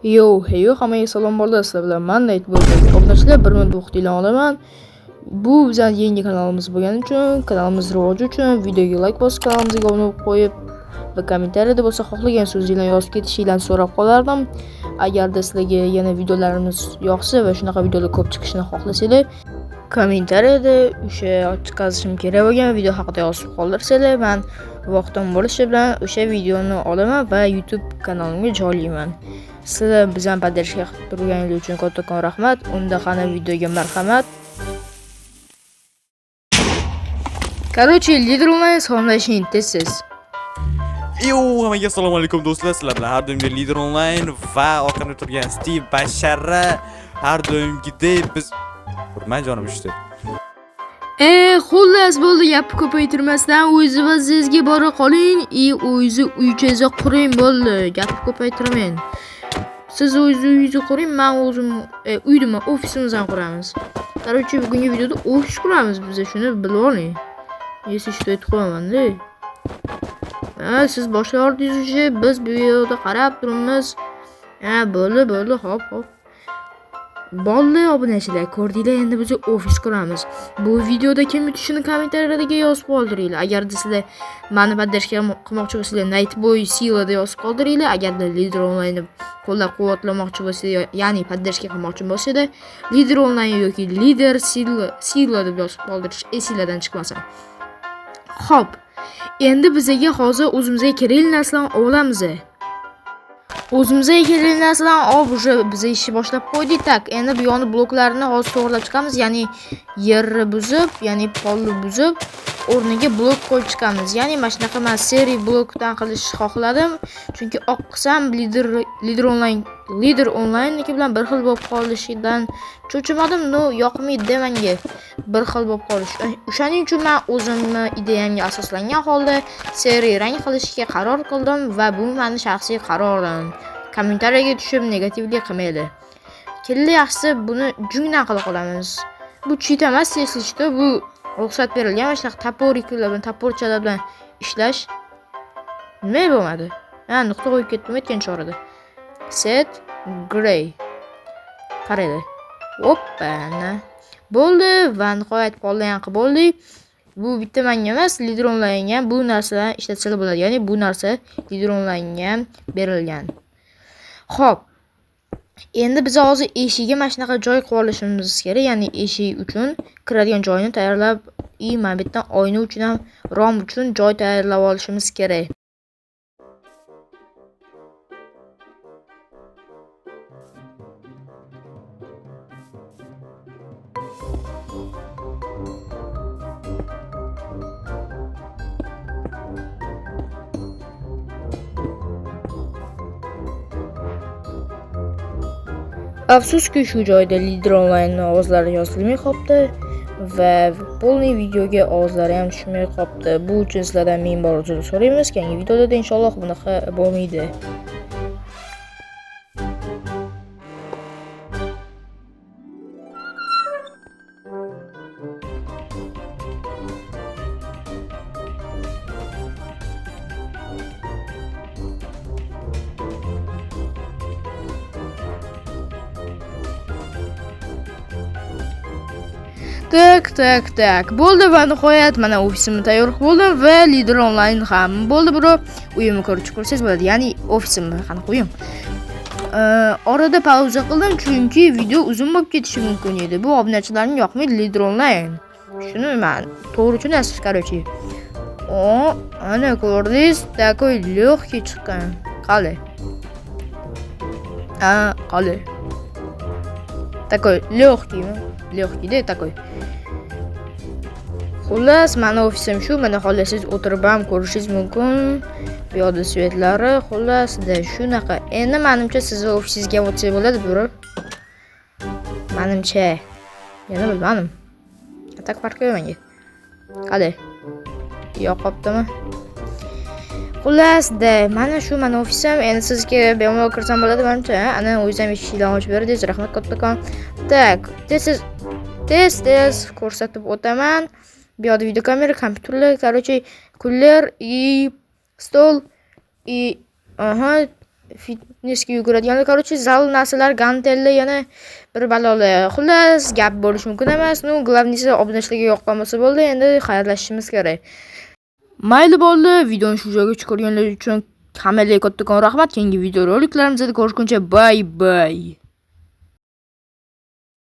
Yo, heyo, hammaga salom bolalar, sizlar bilan man Nightboy. Obunachilar, 1 minut vaqtinglarni olaman. Bu bizning yangi kanalimiz bo'lgani uchun, kanalimiz rivoji uchun videoga like bosib, kanalimizga obuna bo'lib qo'yib va kommentariyada bo'lsa xohlagan so'zingizni yozib ketishinglarni so'rab qolardim. Agarda sizlarga yana videolarimiz yoqsa va shunaqa videolar ko'p chiqishini xohlasanglar, kommentariyada o'sha chiqarishim kerak bo'lgan video haqida yozib qoldirsanglar, men vaqtim bo'lishi bilan o'sha videoni olaman va YouTube kanalimga joylayman. Sizlar bizani поддержка qilib turganingiz uchun kattakon rahmat. Unda qani videoga marhamat. Короче, lider onlayn salomlashing tez-tez. Yo, hammaga assalomu alaykum do'stlar. Sizlar bilan har doimgi Lider Online va orqamda turgan Steve Bashara har doimgidek biz Urma jonim uchdi. Xullas bo'ldi, gapni ko'paytirmasdan o'zi vaziyatga bora qoling, o'zi uychangizni quring bo'ldi. Gapni ko'paytirmang. Siz o'zi uyingizni quring, men o'zim uy nima, ofisimizni quramiz. Короче, bugungi videoda ofis quramiz biz, shuni bilib oling. Если что aytib qo'yaman-da. Ha, siz boshlardingiz уже, biz bu yerda qarab turibmiz. Ha, bo'ldi, bo'ldi, hop, hop. Bo'ldi obunachilar, ko'rdinglar, endi biz ofis quramiz. Bu videoda kim yutishini kommentariyada yozib qoldiringlar. Agarda sizlar meni поддержка qilmoqchi bo'lsanglar, Nightboy Sila deb yozib qoldiringlar. Agarda Lider Online'ni qo'llab-quvvatlamoqchi bo'lsanglar, ya'ni поддержка qilmoqchi bo'lsanglar, Lider Online yoki Lider Sila deb yozib qoldirish esinglardan chiqmasin. Xo'p, endi bizaga hozir o'zimizga kerakli narsalarni olamiz. O'zimizga kerakli narsalarni olib, уже biz ishni boshlab qo'ydik. Tak, endi bu yoni bloklarni hozir to'g'rilab chiqamiz, ya'ni yerni buzib, ya'ni polni buzib, o'rniga blok qo'yib chiqamiz. Ya'ni mana shunaqa men seri blokdan qilishni xohladim, chunki oq qilsam Lider Onlineniki bilan bir xil bo'lib qolishidan cho'chimadim, no yoqmaydi menga bir xil bo'lib qolish. O'shaning uchun men o'zimni ideyamga asoslangan holda seri rang qilishga qaror qildim va bu meni shaxsiy qarorim. Kommentariyaga tushib negativlik qilmaydi. Kelli yaxshisi buni jungdan qila qolamiz. Bu cheat emas, если что, bu ruxsat berilgan mana shunaqa toporiklar bilan, toporchalar bilan ishlash. Nima bo'lmadi? Ha, nuqta qo'yib ketdim aytgan chorada. Set gray. Qaraydi. Oppa, na. Bo'ldi va nihoyat polni ham qilib bo'ldik. Bu bitta menga emas, Lider Online'ga ham bu narsalarni ishlatsa bo'ladi. Ya'ni bu narsa Lider Online'ga ham berilgan. Xo'p. Endi biz hozir eshigiga mana shunaqa joy qilib olishimiz kerak. Ya'ni eshik uchun kiradigan joyini tayyorlab, mana bu yerdan oyna uchun ham, rom uchun joy tayyorlab olishimiz kerak. Afsuski shu joyda Lider Online'ning ovozlari yozilmay qolibdi va полный videoga ovozlari ham tushmay qolibdi. Bu uchun sizlardan ming bor uzr so'raymiz. Keyingi videoda inshaalloh bunaqa bo'lmaydi. Tak, tak, tak. Bo'ldi va nihoyat mana ofisimni tayyor qilib bo'ldim va Lider Online ham bo'ldi, bro. Uyimni ko'rib chiqsangiz bo'ladi. Ya'ni ofisimni qanaqa uyim? Orada pauza qildim chunki video uzun bo'lib ketishi mumkin edi. Bu obunachilarimga yoqmaydi Lider Online. Shuni men to'g'ri tushunasiz, короче. O, ana ko'rdingiz, такой легкий chiqqan. Qali. A, qali. Такой легкий, легкий, да, такой. Xullas, meni ofisim shu, mana xohlasangiz o'tirib ham ko'rishingiz mumkin. Bu yoqda svetlari, xullas, da shunaqa. Endi menimcha sizni ofisingizga ham o'tsak bo'ladi, bro. Menimcha. Yana bilmadim. Tak farqi yo'q menga. Qali. Yoqibdimi? Xullas, da mana shu meni ofisim. Endi sizga bemalol kirsam bo'ladi menimcha, ha? Ana o'zingiz ham eshiklarni ochib berdingiz. Rahmat kattakon. Tak, tez-tez ko'rsatib o'taman. Bu yoqda videokamera, kompyuterlar, короче, kuller и stol и aha, Fitnessga yuguradiganlar, короче, zal narsalar, gantellar, yana bir balolar. Xullas, gap bo'lishi mumkin emas. Ну, главный si obunachilarga yoqqan bo'lsa bo'ldi. Endi xayrlashishimiz kerak. Mayli bo'ldi. Videoni shu joygacha ko'rganlar uchun hammalarga kattakon rahmat. Keyingi videoroliklarimizda ko'rishguncha, bye bye.